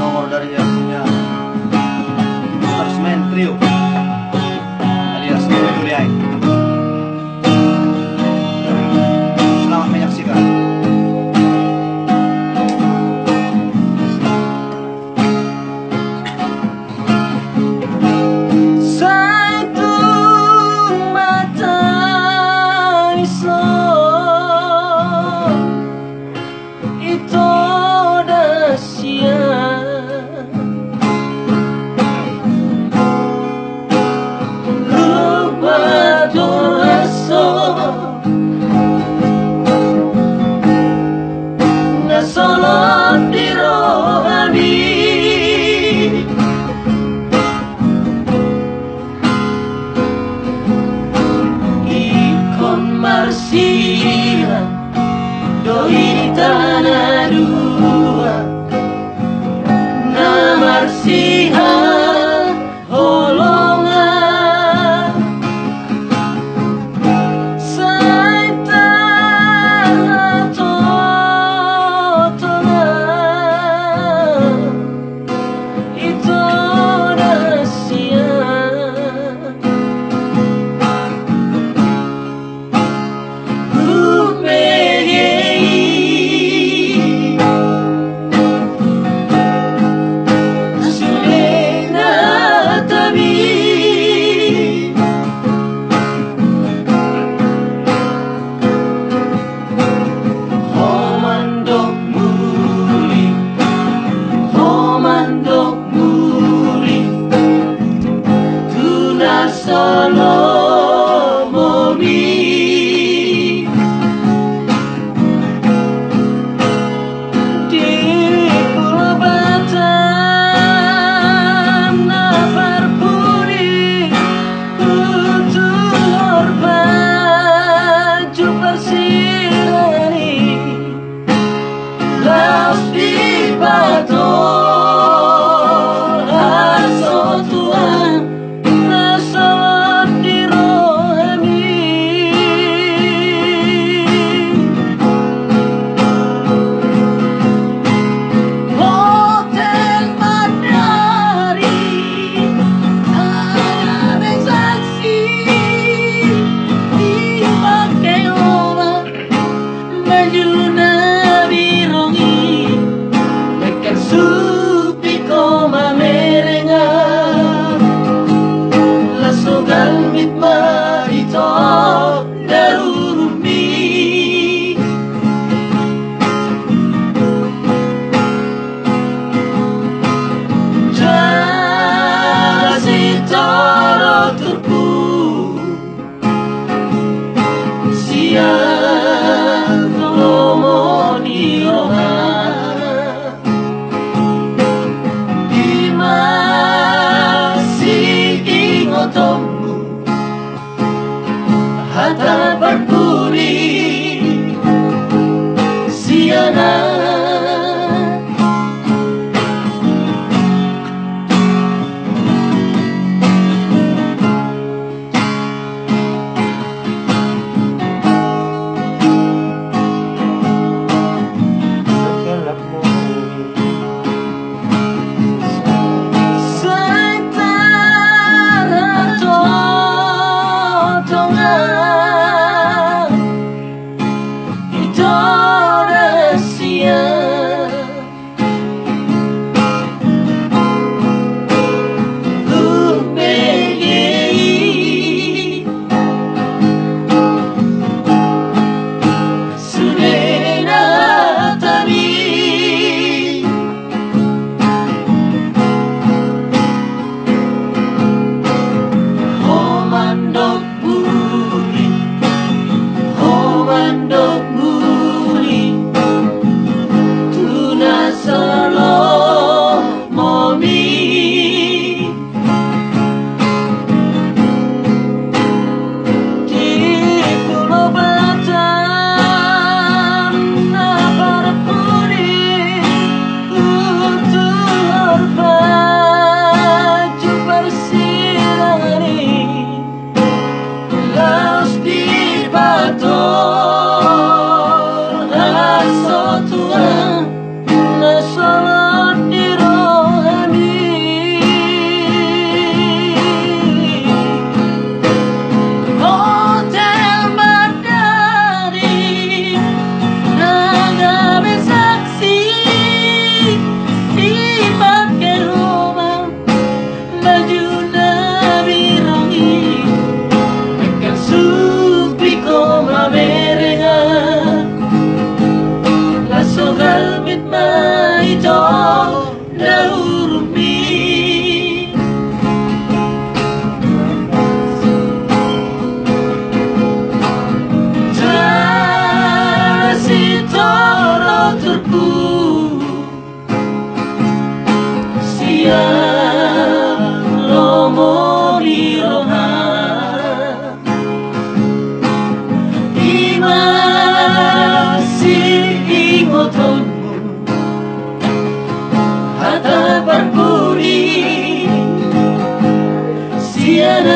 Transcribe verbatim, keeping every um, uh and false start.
Nomor dari yang punya Supersman Trio alias Trio Duliai. Selamat menyaksikan. Sai tung mata ni son, ito da sian. Rupa tor aso na solot di rohami. Ingkon marsiha do hita na dua, na marsiha holongan. Sai tahatotona ito da sian. Humbege i sude na tabi. Ho mandok muli, ho mandok muli tu na so lomomi. Di Pulo Batam na parpudi, hutuhor baju parsirani, laos dipatolhas ho Tuhan na solot di rohami. Hotel Matahari, ada be saksi dipake Oma. Baju na birong i, dengke su Lomo ni roha, i ma siingotonmu hata parpudi sian